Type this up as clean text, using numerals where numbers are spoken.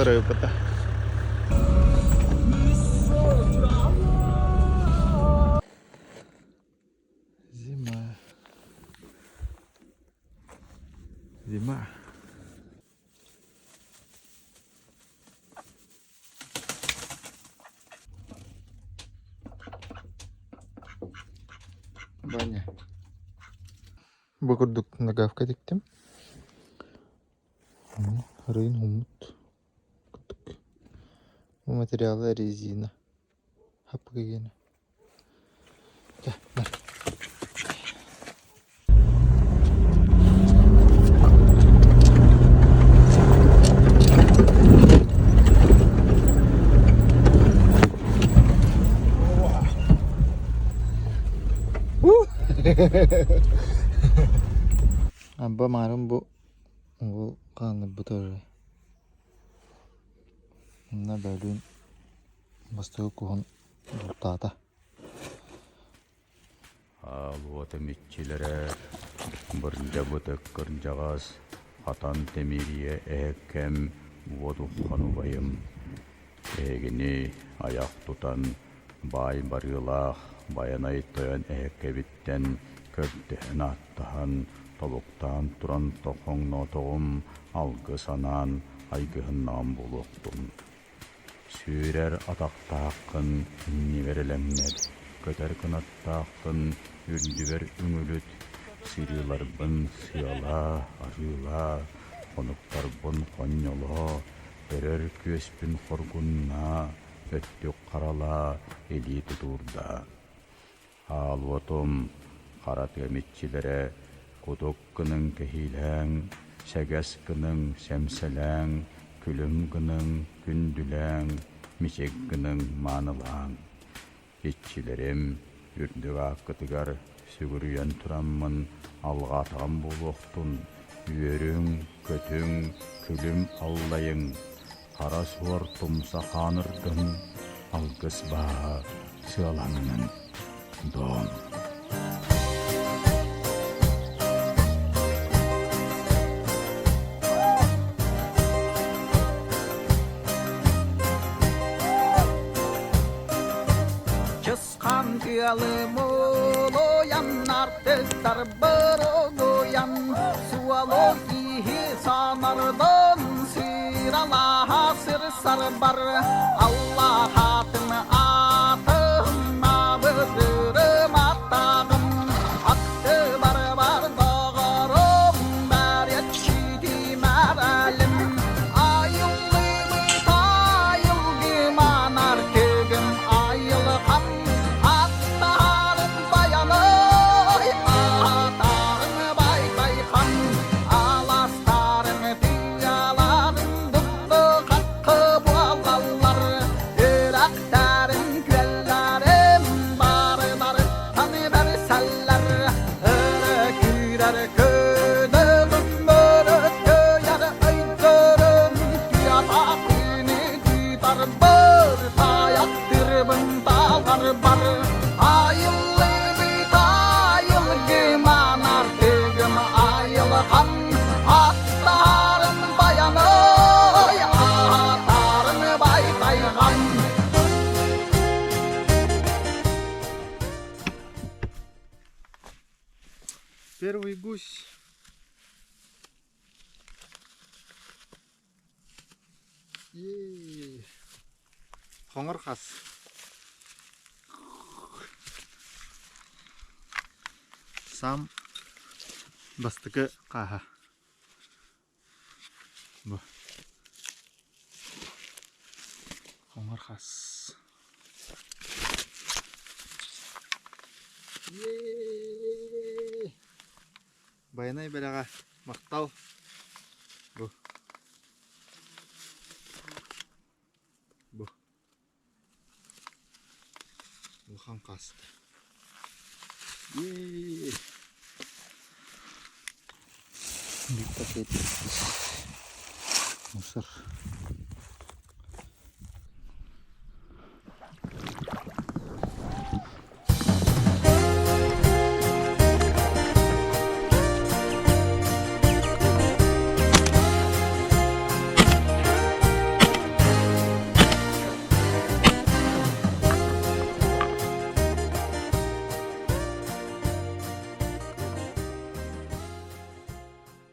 рыбата. Зима. Зима. Баня. Бу курдук нагавка тиктим. Рыйын хуммут. Курдук. Бу материала резина. Хаппыгыгена. Бар. Абба маарым бу уол хааннырбыт орой. Онно бөлүүн бастакы куһун бултаата. Аал-уотум иччилэрэ, бырдьабытык кырдьаҕас, хатан тимириэ эһэккэм уот уххан убайым, эһигини айах тутан, баай барыылаах Байанай тойон эһэккэбиттэн көрдөһөн-ааттаһан, тобуктаан туран тохоҥноотоҕум алгыс анаан айгыһыннаҕым буолуохтун. Сүүрэр атахтааххын иннибэр элэҥнэт, көтөр кынаттааххын үрдүбэр үҥүлүт, сырыыларбын сыалаа, арыылаа, хонуктарбын хонньолоо, өрөр күөспүн хоргуннаа, өттүк харалаа, илии тутуурдаа. Аал-уотум хара тыам иччилэрэ кутук гыныҥ кэһиилээҥ, сэгэс гыныҥ сэмсэлээҥ, күлүм гыныҥ күндүлээҥ, мичик гыныҥ маанылааҥ. Иччилэрим үрдүк ааккытыгар сүгүрүйэн тураммын алҕаатаҕым буолуохтун, үөрүҥ, көтүҥ, күлүм аллайыҥ, хара суор тумса хаанырдын, алгыс бааһа сыаланнын, Дом. Чысхан тыалы мулуйан, артыстар боругуйан, суолу киһи санардан сыралаһа сырсарбар Аллаһатын атын абыдырым аттаҕым аттыбар бар доҕорум бәреччити мәрәлім айыллыбыт айылгыман артыгым айылҕам аттарын баянай атарын байтайхан аластарын тыаларын дуппу буолаллар үрэхтэрин күөллэрин барыларыттан бэрсэллэр өрө күүрэр көнөгүм өрөкөйөр өйдөрүн тыата күнү тыытарбар тайактырбын таларбар айыллыбыт айылгыман артыгым айылҕам аттарын баяный аттарын байтайган. Первый гусь. Хоҥор хас. Сам бастакы хааһа. Бу. Хоҥор хас. Байанай бэлэҕэ махтал. Бу. Бу. Улахан хаста. Биир пакет мусор.